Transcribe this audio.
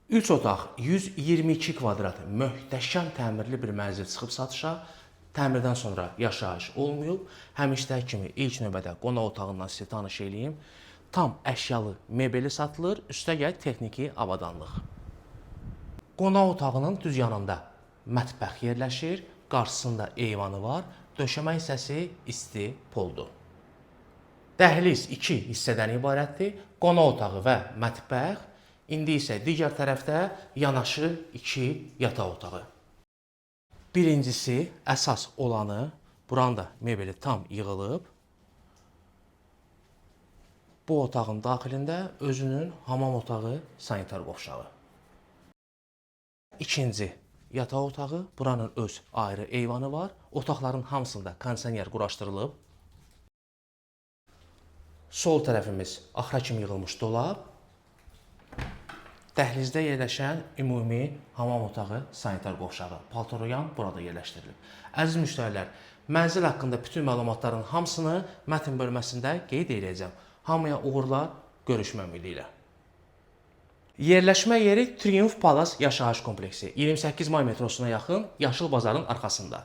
3 otaq, 122 kvadrat möhtəşəm təmirli bir mənzil çıxıb satışa. Təmirdən sonra yaşayış olmayıb. Həmişəki kimi ilk növbədə qonaq otağından sizi tanış eləyim. Tam əşyalı mebeli satılır, üstəgəl texniki avadanlıq. Qonaq otağının düz yanında mətbəx yerləşir, qarşısında eyvanı var, döşəmə hissəsi isti poldur. Dəhliz iki hissədən ibarətdir. Qonaq otağı və mətbəx. İndi isə digər tərəfdə yanaşı iki yataq otağı. Birincisi, əsas olanı, buranın da mebeli tam yığılıb. Bu otağın daxilində özünün hamam otağı, sanitar qovşağı. İkinci yataq otağı, buranın öz ayrı eyvanı var. Otaqların hamısında kondisioner quraşdırılıb. Sol tərəfimiz axıra kimi yığılmış dolab. Dəhlizdə yerləşən ümumi hamam otağı, sanitar qovşağı, paltaroyan burada yerləşdirilib. Əziz müştərilər, mənzil haqqında bütün məlumatların hamısını mətn bölməsində qeyd edəcəm. Hamıya uğurlar, görüşmək ümidi ilə. Yerləşmə yeri Triumf Palace yaşayış kompleksi, 28 may metrosuna yaxın, Yaşıl Bazarın arxasında.